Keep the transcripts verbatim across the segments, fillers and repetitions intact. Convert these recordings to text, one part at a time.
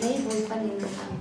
Lei vui panin sang.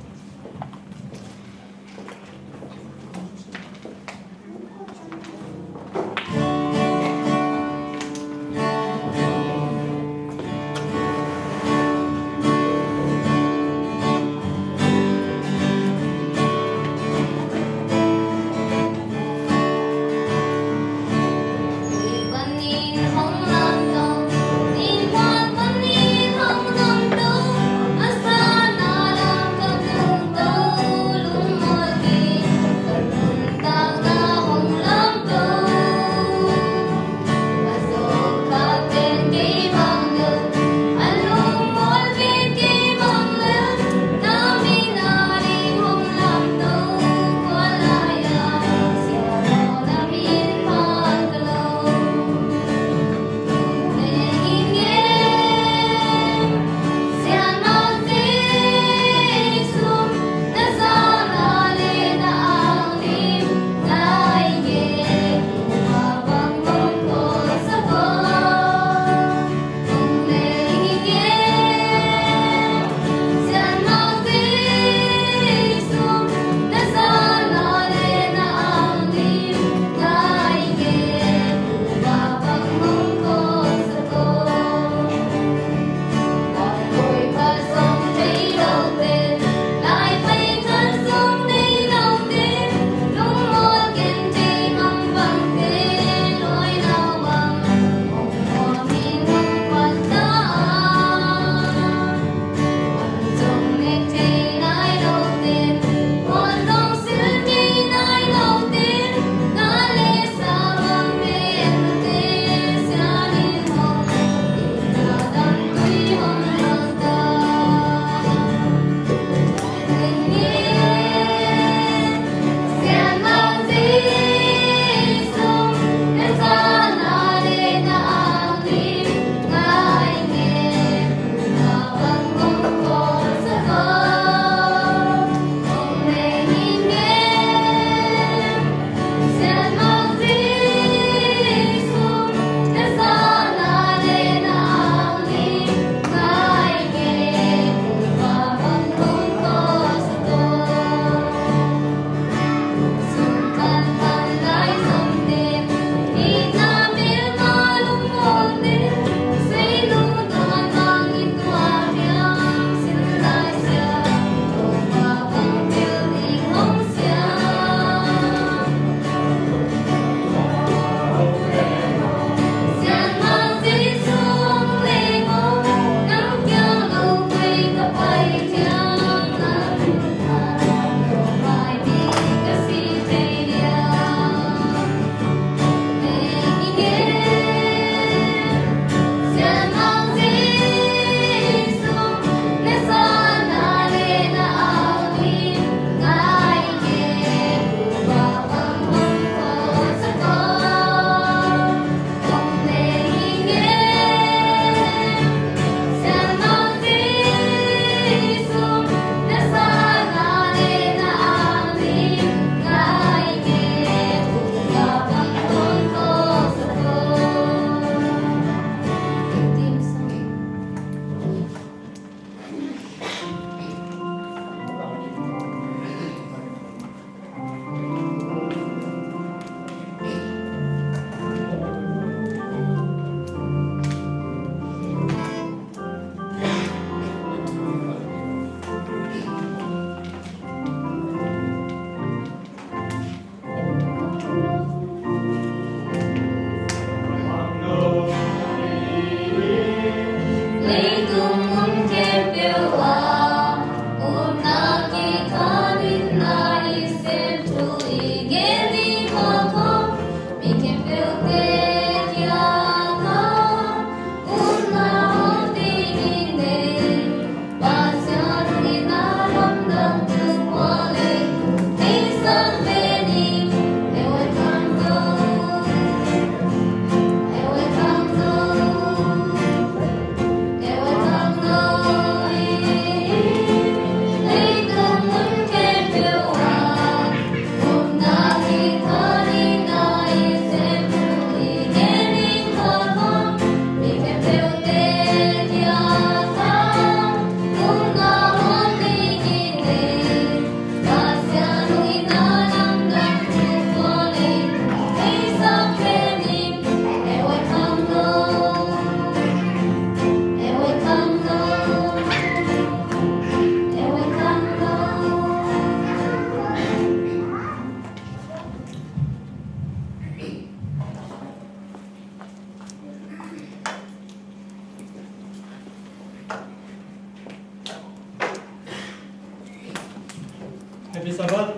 Sabbath.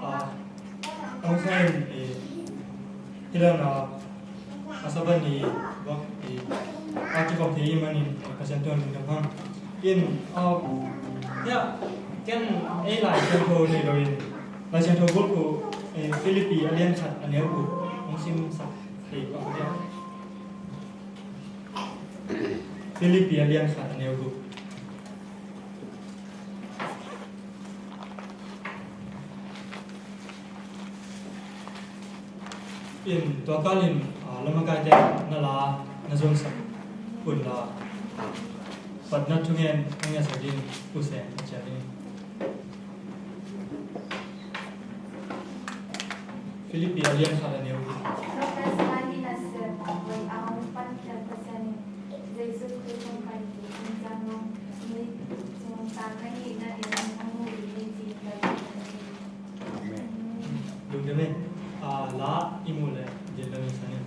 Ah, ang sa in, eh, hilana, a Sabbath ni, bak, eh, a kikhop thei i manin, eh, Pasian tungah lungdam hang. In, ah, ya, ken ei Lai Siangtho nei lo in, Lai Siangtho bulphuh, eh, Philippi a lian khat a neu guk, hong simsak thei pah uh hiam? Philippi a lian khat a neu guk. In tua kalin, ah, lamakaite na la na zonsak un la, patna thungen a ngiasak ding uh se a ciah ding. Philippi a lian khat a neu. Jesu Khrist hong pai, hong zang lo, ni, hong ta ka hih na in hong mu ding ni ci ka. Amen. Lungdam e. Ah, la i mu le, din la ni sa ni.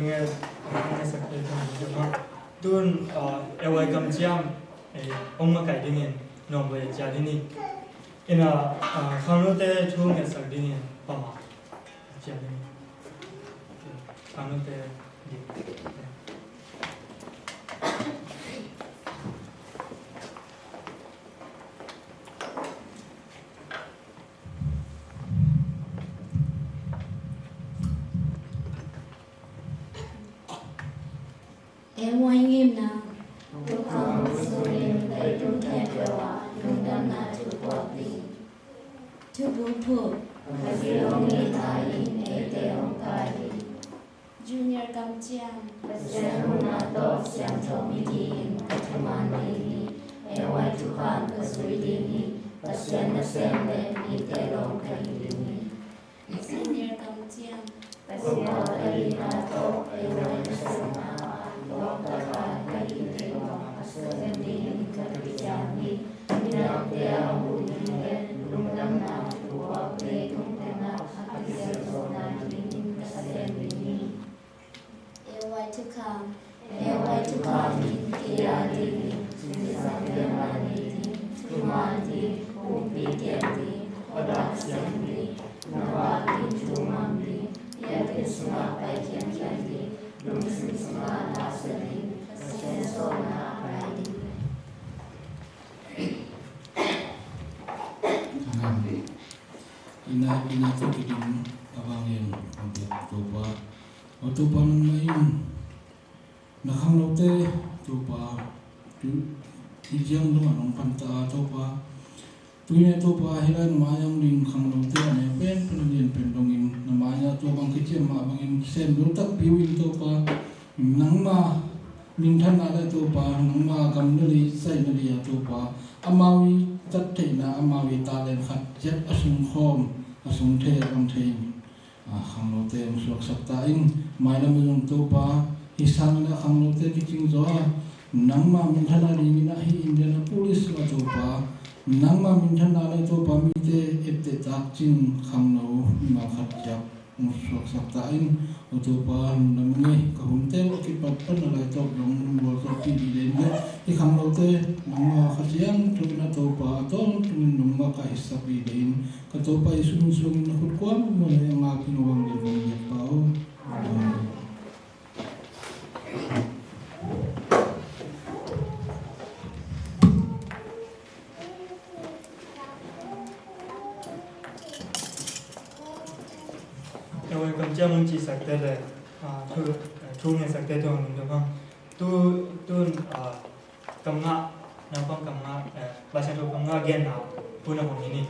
Nge, nge sak te tun, tun, ah, A Y kamciam, eh, hong makaih dingin nuam vai ciat ding hi. Ina, ah, khangnote thu ngetsak dingin pama ciat ding hi. Khangnote ding. A Y ngimna. Thukham sungin leitung khempeuh ah lungdamna thu puak ding. Thubu phu. Khazih hong itna in eite hong kai hi. Junior kamciam. Pasian huhna tawh siangtho mite in ka thuman ding hi. A Y thukham ka zui ding hi. Pasian nasem le mite lawm ka hi ding hi. Senior kamciam. Pasian ka hihna tawh A Y nasepna tawh ka hih ding hi. Pasian dingin ka kiciam hi. Midangte a hong uk ding le lungdamna thu puak leitung teng ah a kizelzawhna dingin ka sem ding hi. A Y thukham. A Y thukham in kei a dingin zingsang lianna nei ding, thuman ding, pumpi kem ding, khuadak siam ding, na vakin thu mang ding, biakinn sungah pai khiamkhiam ding, lungsim sungah la sa ding, Pasian sawlna a ngai ding. Amen. Ina, ina, tu kidim abang yang ambil Topa. O Topa, nang main na khangnote Topa, tu hih ciang dong a nong panta Topa. Tuni Topa, hih lai na mai-ah ding khangnote a neu penpen a lianpen dongin na mai-ah tua bang kiciam mah bangin sem lo takpi uh in Topa. Nangma minthanna le Topa, nangma gam na lei, sai na lei a Topa, amau i tat theihna, amau i talent khat ciat a sungkhawm, a sung thei, a bang thei in, a, khangnote hong suaksak ta in, mailam a zong Topa, hih sangin a khangnote kicing zaw a, nangma minthanna dingin a hih Indianapolis a Topa, nangma minthanna le Topa mite etteh tak cin khangno mimal khat ciat hong suaksak ta in, o Topa, lungdam ing ei, ka hunte uh a kipat pan a lai tawp dong hong bual tawh pi dih le in le, i khangnote nangma Kha Siangtho in a Topa, a tawntungin nong makaihsak dih le in, ka Topa Jesu min suangin na khut kuam mawh le a ngak in a vang le vang le pa aw. Amen. Tua kamciam hong cisak te le, ah, thu, thu ngetsak te tung lungdam hang. Tu, tun, ah, kam ngah, naupang kam ngah, eh, Laisiangtho kam ngah genna hun a hong hi ni.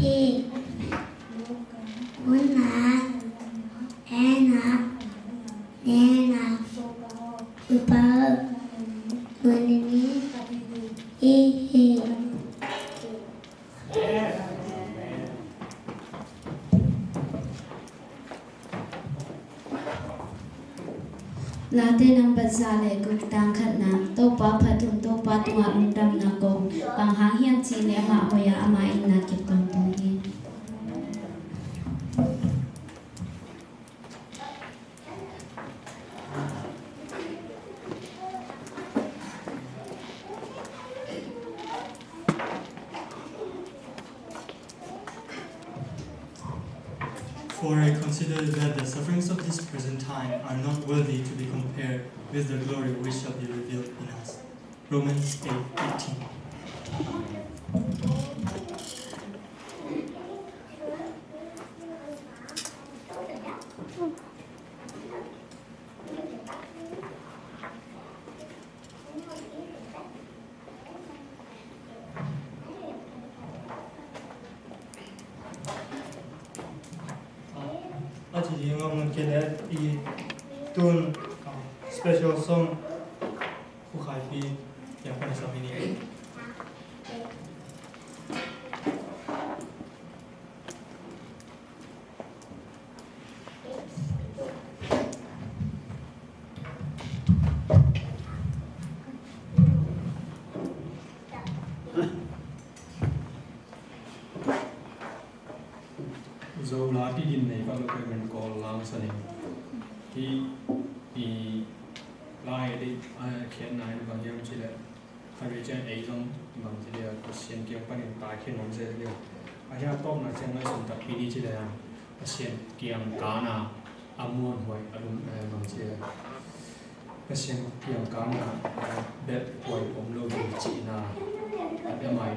Hi. Una. Ena. Nena. Upa. Munini. Hi, hi. Late nambat za le guk, tang khatna. Topa phat un, Topa tungah lungdamna kong. Bang hang hiam cih leh amah hoih a, ama in na kip tawntung hi. For I consider that the sufferings of this present time are not worthy to be compared with the glory which shall be revealed in us. Romans eight eighteen. Ih ngam ngun kei leh i tun, ah, special song Pu Khai Pi kiang pan i song hi ni. Zo la pi din nei ka lo kai men Kawl lang sa ning. Hi i lai dei, ah, khiatna in bang hiam cih leh, khat vei ciang ei zong bang ci dia Pasian kiang panin tai khin om zel dia. A hia tawpna ciang ngaihsun takpi ni ci dia Pasian kiang kana a muanhuai a lum, eh, bang ci dia Pasian kiang kana a belh huai om lo ding cihna a bia mai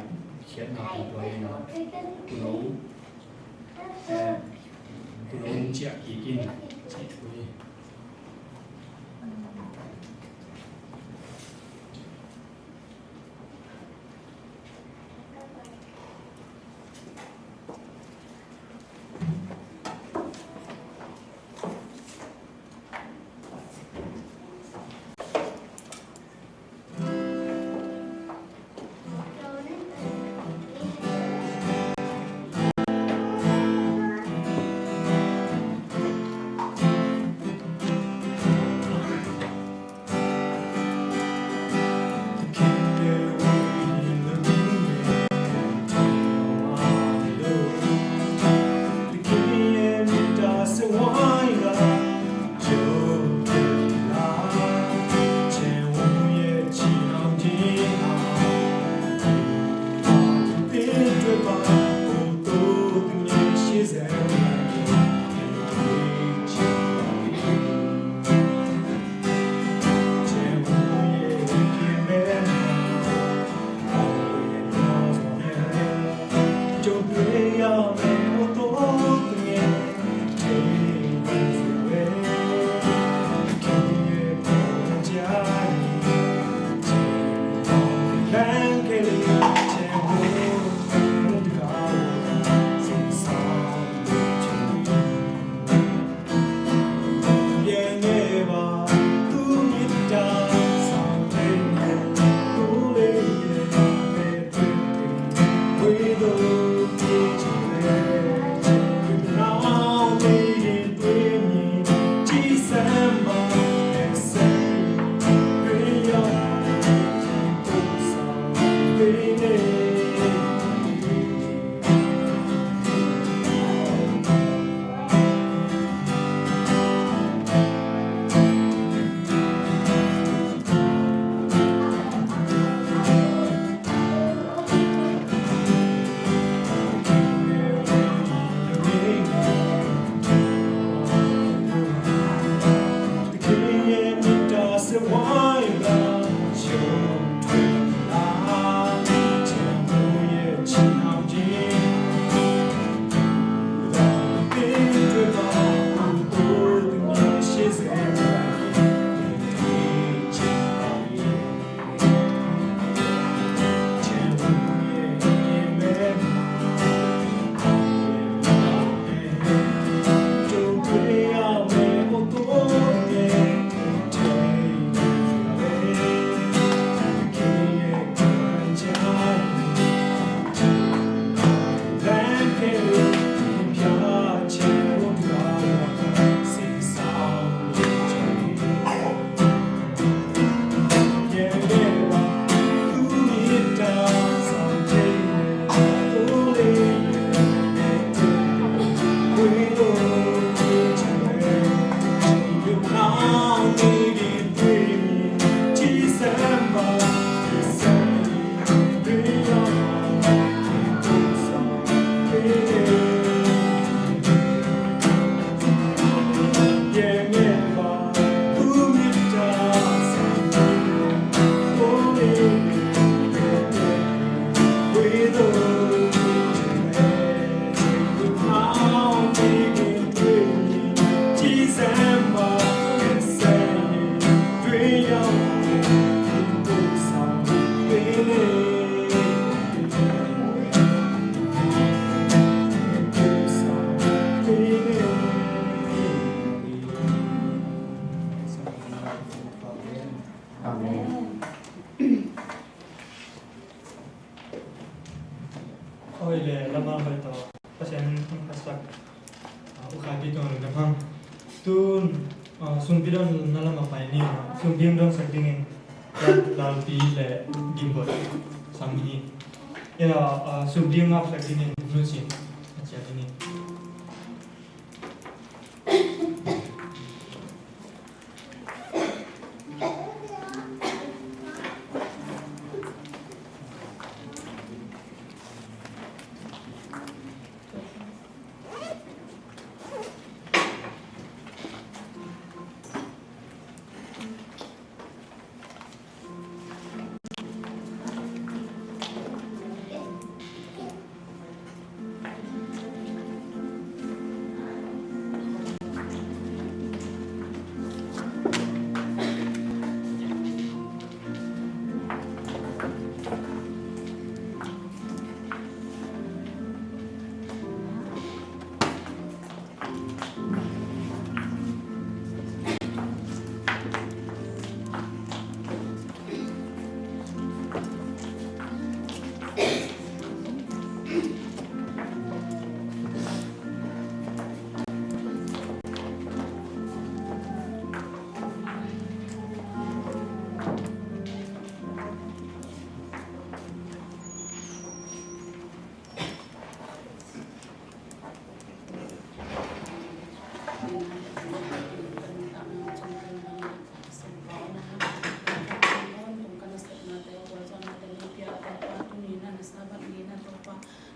khiatna pumpuai ina tulo, eh, tulo ciah kik in cih thu hi. Nunna lamah pai ni. Sumpi hong dawnsak dingin Lalpi le Gimbot sang ni. Ina, ah, sumpi hong ngapsak dingin Nu Cin a ciah dingin.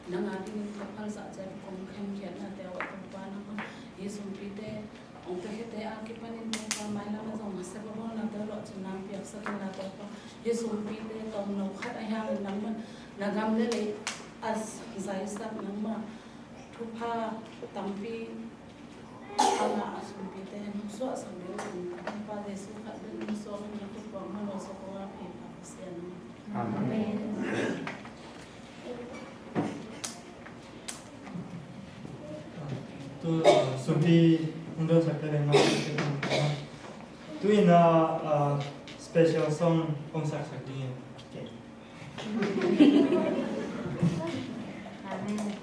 Nang a dingin ka phalzah ciat kong khenkhiatnate aw Topa, nangmah hi sumpite hong piakhete a kipanin Topa, mailam a zong a sep a bawlnate lawhcinna piaksak in la Topa, hi sumpite tomno khat a hiangin nangmah na gam le lei a zaisak, nangmah thupha tampi a ngah a sumpite nong suahsak ding un, Topa Jesu khat bek min suangin na khut puak ma lo sa ko a phi pa Pasian. Amen. Tu, uh, sumpi hong dawnsak te le ma. Tu in, uh, uh, special song hong saksak ding in. Okay. Amen.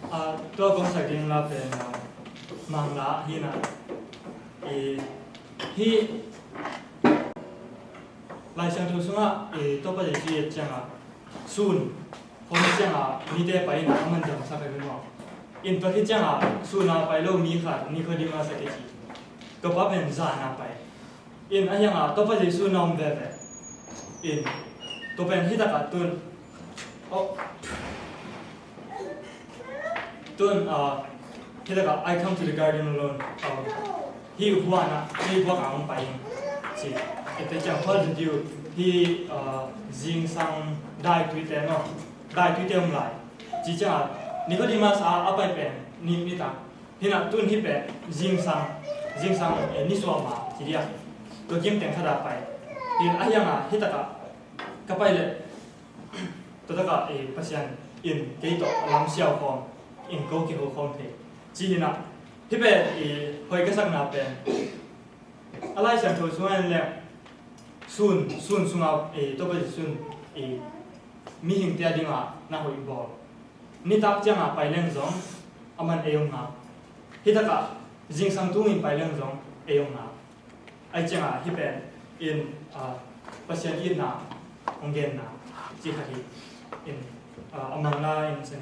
Ah, tua kong sak ding la pen, ah, Mang la hi na. I, hi Lai Siangtho sungah, i, Topa Jesu i et ciangah sun hong ciangah mite pai in a man damsak ahi maw. In tua hi ciangah sun a pai lo mi khat Nicodemus a kici. Tua pa pen zan a pai. In a hiangah Topa Jesu na om veve. In tua pen hi takah tun. Oh. Tun, ah, hi takah, "I come to the garden alone." Ah, hi huan ah, hi huan ah hong pai in ci. Ete ciang, "What did you?" Hi, ah, zingsang daituite no. Daituite om lai. Ci ciang ah, Nicodemus a, a pai pen, ni, nitak. Hi na tun hi pen, zingsang, zingsang, eh, nisuah ma, ci dia. Tua kim teng khat a pai. Hi a hiang ah, hi takah, ka pai leh, tua takah, eh, Pasian in kei tawh lam siau khawm in ko kiho khawm thei. Ci hi na, hi pen, eh, hoi ka sakna pen. A Lai Siangtho sungah en leh sun, sun sungah, eh, Topa Jesu in, eh, mihingte a dingah na hoih bawl. Nitak ciangah pai leng zong, a man ei om ngak. Hi takah, zingsang tungin pai leng zong, ei om ngak. Ai ciangah hi pen in, ah, Pasian itna hong genna ci khat hi in, ah, a Mang la in sen.